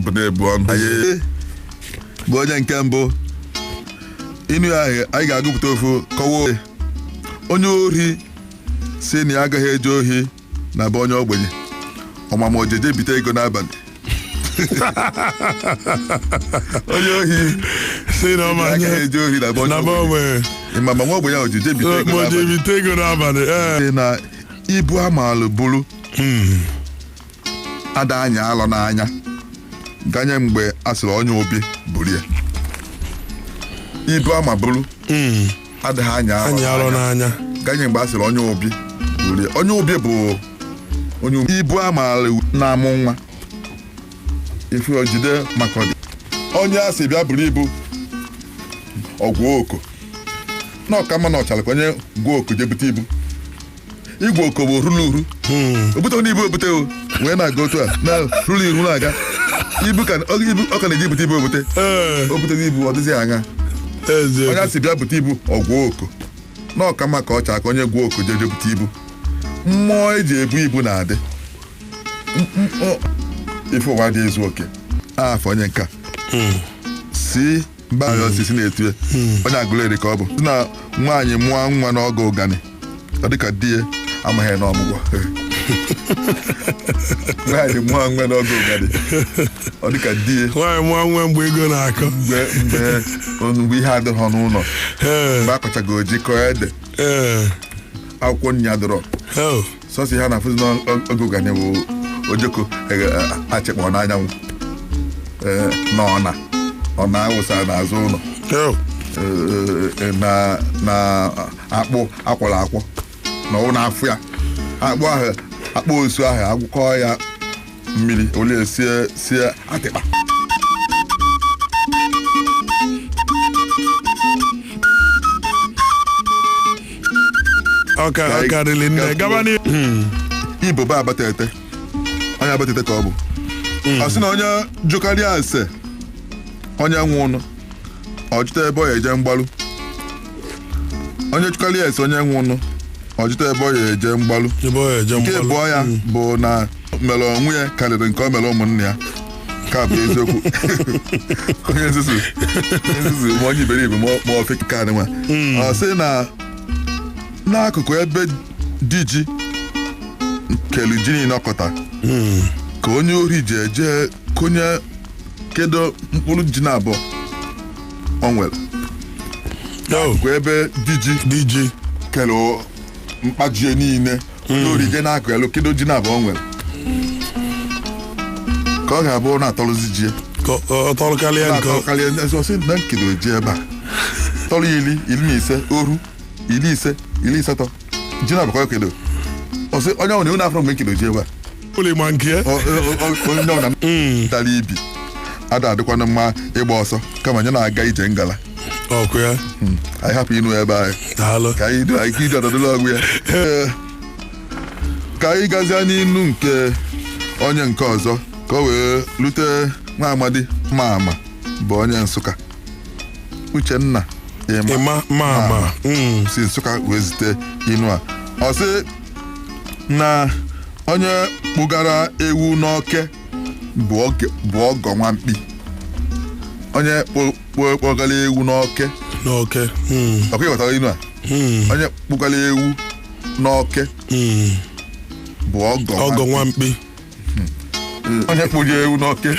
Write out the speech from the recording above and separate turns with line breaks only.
Bụ na-ebu ọnụ anyị bụ onye nke mbụ. Inu ahụ anyị ga-agụpụta ofu kọwa. Onye ori si na ya agaghị eje ohi na be onye ogbenye, ọmama ojeje bite ego n'abalị. Onye ohi
si na ọma
ya agaghị eje ohi na be onye
na be
ogbenye,
ogbenye,
ịmama nwa ogbenye ahụ jeje bite ego
ma o je
n'abalị.
bite ego n'abalị, ee.
Sị na ibu amalụ buru ada anya alọ n'anya ganye mgbe a sịrị onye obi buru ya. Ibu ama buru adịghị anya
anyị
alọ
alọ
n'anya
n'anya
ganye mgbe a sịrị onye obi buru ya. Onye obi bụ onye obi. Ibu amaala na-amụ nwa ifu ojide maka ọdị. Onye a sị bịa buru ibu ọgwụ oko na ọka mma na ọchala ka onye gwuo oko jee bute ibu. Igwe oko bụ rulu uru obute onye ibu ebute o wee na-aga otu a na rulu iru na-aga ibu ka ibu ọ ka na-eji bute ibu ebute. O butere ibu, ọ dịzị anya. Onye a sị bịa bute ibu ọgwụ oko na ọka mma ka ọ chaa ka onye gwuo oko jee bute ibu. Mmụọ eji ebu ibu na-adị. Ife ụwa dị ezu oke afọ onye nka si mba osisi na-etu ya onye agụleri ka ọ bụ. Sị na nwaanyị mụọ nwa n'oge ụgani, ọ dịka di ya amaghị na ọmụgwọ. Nwaanyị mụọ nwa n'oge ụgani, ọ dịka di ya
Nwaanyị mụọ nwa mgbe ego na-akọ,
mgbe ihe adịghị n'ụlọ, mgbe akọchago ji kọọ ede, akwụkwọ nri adịrọ, sọsọ ihe a na-afụzi n'oge ụgani bụ ojoko achịkpọ n'anyanwụ, na ọna ọ na-awụsa n'azụ ụlọ, na akpụ akwọrọ akwọ na ọwụ na-afụ ya akpụ ahụ, akpụ osu ahụ agwụkọ ya mmiri ole sie sie atịkpa.
Ọ ka ọ karịrị nne gaba n'ihu.
Ibo bụ abatete, onye abatete ka ọ bụ. Ọ sị na onye jụkarịa ase onye nwe ụnụ, ọ jụta ebe ọ ya eje mgbalụ. Onye jụkarịa ase onye nwe ụnụ, ọ jụta ebe ọ ya eje mgbalụ.
Ebe ọ eje
Nke
mgbalụ.
abụọ ya bụ na mere onwe ya karịrị nke o mere ụmụnne ya. Ka bụ eziokwu. Onye nzuzu, onye nzuzu, ma onye iberibe, ma ofe ka nwa. Ọ sị na n'akụkụ ebe di ji kelu ji niile ọkọta ka onye ori ji eje konye kedo mkpụrụ ji na abụọ o nwere. Kwa ebe di ji
Di ji
kelu mkpajie niile, onye ori je n'akụ elu kedo ji na abụọ o nwere, ka ọ ga-abụ na-atọrụzi ji ya.
Ka ọ tọrọkarịa nke
Na-atọ karịa ndị ọsị na nkedo ji ebe a tọrọ 15, oru 50, 80 ji na abụkọ kedo. Ọsị onye ọbụla na afọ mgbe nkedo ji ebe a.
Ụlọ ịma nke ya.
Onye ọbụla dara ibi ada adịkwana mma ịgba ọsọ, kama nye na-aga ije ngala.
Ọkụ ya.
Anyị hapụ ịnụ ebe anyị.
Daalụ.
Ka anyị anyị ka ije ọdọdụla ọgwụ ya. Ee, ka anyị gazie n'inu nke onye nke ọzọ ka o wee lute nwa amadi ma ama bụ onye Nsụka, Uchenna Ịma.
Ịma ma ama.
Si Nsụka wee zite inu a. Ọ sị na onye kpụgara ewu n'oke bụ ọgọ nwamkpi. Onye kpụgara ewu n'oke
N'oke.
Ọkwa ịghọtara inu a? Onye kpụgara ewu n'oke bụ ọgọ
Ọgọ nwamkpi.
Onye kpụrụ ewu n'oke.